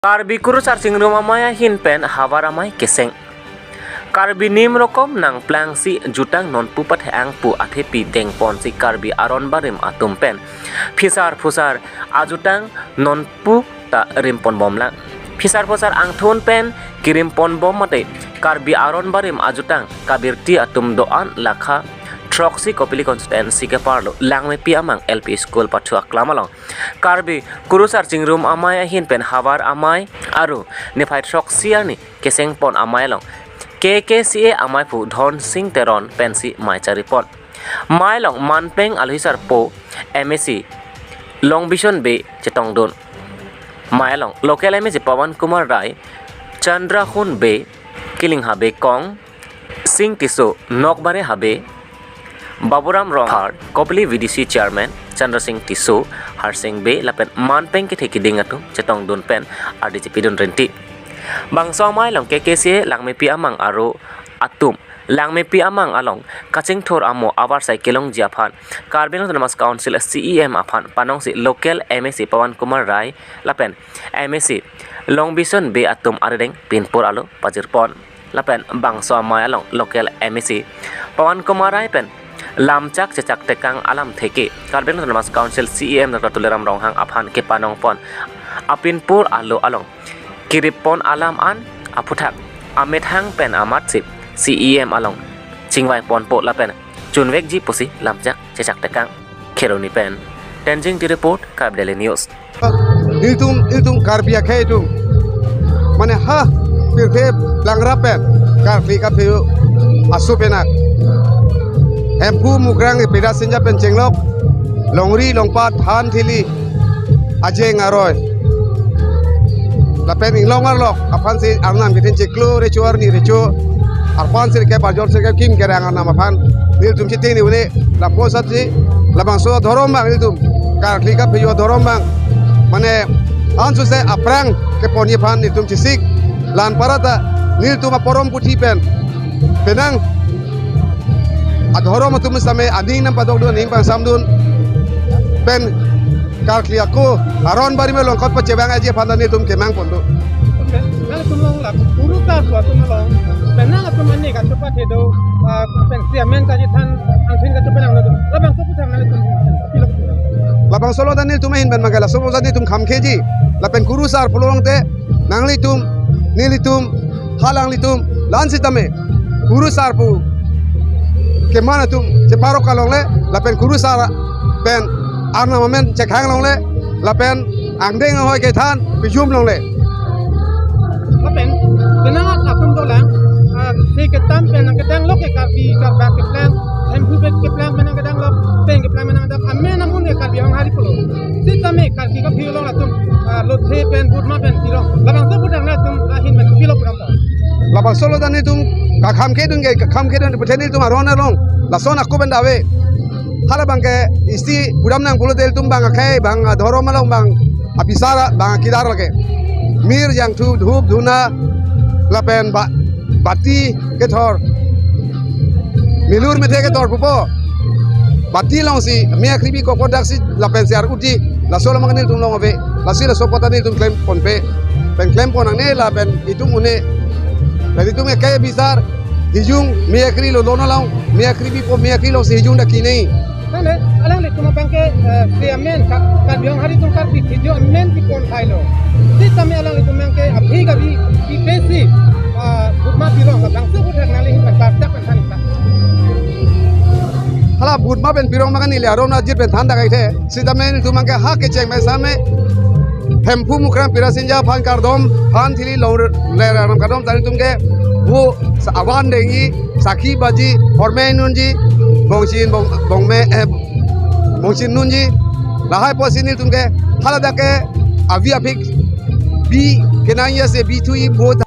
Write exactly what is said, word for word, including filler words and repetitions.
Karbi Kurusar Chingrum Amei ahin pen Havar Amei keseng. Karbi nim rokom nangplangsi ajutang nonpu pathe-ang pu athepi dengponsi Karbi aron barim atum pen phisar phusar ajutang nonpu ta rimponbomlang. Phisar phusar angthun pen kerimpon bom mate Karbi aron barim ajutang kabirti atum do-an lakha throksi Kopili constituency keparlo Langmepi Amang L P School pathu aklam along Karbi Kurusar Chingrum Amei ahin pen Havar Amei aru niphai throksi arni kesengpon amei along K K C A ameiphu Dhonsing Teron pensi mei charipon. Mei along manpeng alohisarpo M A C Longbison Bey chetongdun. Mei along local M A C Pawan Kumar Rai, Chandrahun Bey, Kiling Habe Kong, Sing Tisso, Nokbare Habe, Baburam Ronghang, Kopili V D C Chairman Chandra Sing Tisso, Harsing Bey lapen manpeng kethe kiding atum chetongdun pen ardi chepidun rinti. Bangso amei along K K C A Langmepi Amang aru atum Langmepi Amang along kachingthur amo avarsai kelongji aphan Karbi Anglong Autonomous Council C E M aphan panongsi local M A C Pawan Kumar Rai lapen M A C Longbison Bey atum arideng pinpur alo pajirpon. Lapen bangso amei along local M A C Pawan Kumar Rai pen lamchak chechak tekang alamthe ke Karbi Anglong Autonomous Council C E M Doctor Tuliram Ronghang aphan kepanongpon apinpur alo along kerippon alam an aphuthak amethang pen amatsi C E M along chingvaiponpo lapen chunvekji pusi lamchak chechak tekang. Kheroni pen Tenzing Tisso report, Karbi Daily News. Ilitum, ilitum Karbi akhei atum, mane ha pirthe plangrap pen Karkli kaphejo aso penak. Hemphu Mukrang Pirasinja pen chenglok, longri longpat, than thili, ajeng aroi, lapen inglong arlok aphansi arnam kethin chiklo recho arni recho arpan sirkep arjon sirkep kim kerang arnam aphan nelitum chitini une lapu asatsi labangso adhorom abang nelitum Karkli kaphejo adhorom abang, mane ansose aphrang keponji aphan nelitum chesik. La-an para ta nelitum aporom puthi pen penang adhorom atum same aning nangpadokdun, aning pangsamdun pen Karkli ako aron barim along kot pachevangji aphan ta nelitum kemangpon do. Okay. Nangtum along la Kurusarpo atum along penang atum aning kachopathedo, ah, pen chairman kachethan angthin kachopananglo. Labangso aphuthak nangtum apilo. Labangso along ta nelitum ahin pen mangke laso along ta nelitum khamkhiji. Lapen Kurusarpo along te nanglitum, nelitum, halanglitum, la-an sitame Kurusarpo keman atum cheparok alongle, lapen Kurusar pen arnam amen chekhang longle, lapen angdeng ahoi kethan pijum longle. Lapen penang atum dolang, ah, si ketam penang kedang lok ke Karbi Karbak keplang, Hemphu Bey keplang penang kedang lok, Peng keplang penang kedang, amen amun ke Karbi Honghari pulo. Sitame Karkli kaphejo along latum, ah, lothe pen, butma pen pirong. Labangso aphuthak nangtum ahin pen pilo program ta. Labangso along ta nelitum kakhamkhedun ke, kakhamkhedun puthe nelitum aron along lason ako pen dave. Hala abangke isi pudam nang pulote ilitum abang akhei, abang adhorom along, abang abisar, abang akidar lake. Mir, jangthu, dhup, dhuna, lapen ba-, bati kethor, milur methe kethor pupo. Bati alongsi me akribi kokodaksi lapensi ar-utji, laso alam nelitum along ave. Lasi laso apot ta nelitum klemponpe. Pen klempon nangne lapen itum une, pen itum akhei abisar, hijung me akri lo, lon along me akribipo, me akri alongsi hijung ta kinei. Tangte alanglitum abangke, eh, chairman Ka-, Karbi Honghari atum Karbi khejo amen kepon thailo. Sitame alanglitum abangke aphi kabi kipesi, ah, butma pirong, labangso aphuthak nangli ahin pen karjak pen than ikta. Hala butma pen pirong abangke neli aron ajir pen than dak kaithe. Sitame nelitum abangke ha kecheng pen same Hemphu Mukrang Pirasinja aphan kardom, than thili longri lera ram kardom ta nelitum ke vo sa avan dengji, sakhi baji, horme nunji, bongchin bong, bongme, eh, bongchin nunji. Lahai apotsi nelitum ke haladak ke avi aphi bi kenangji ase bi thui vo ta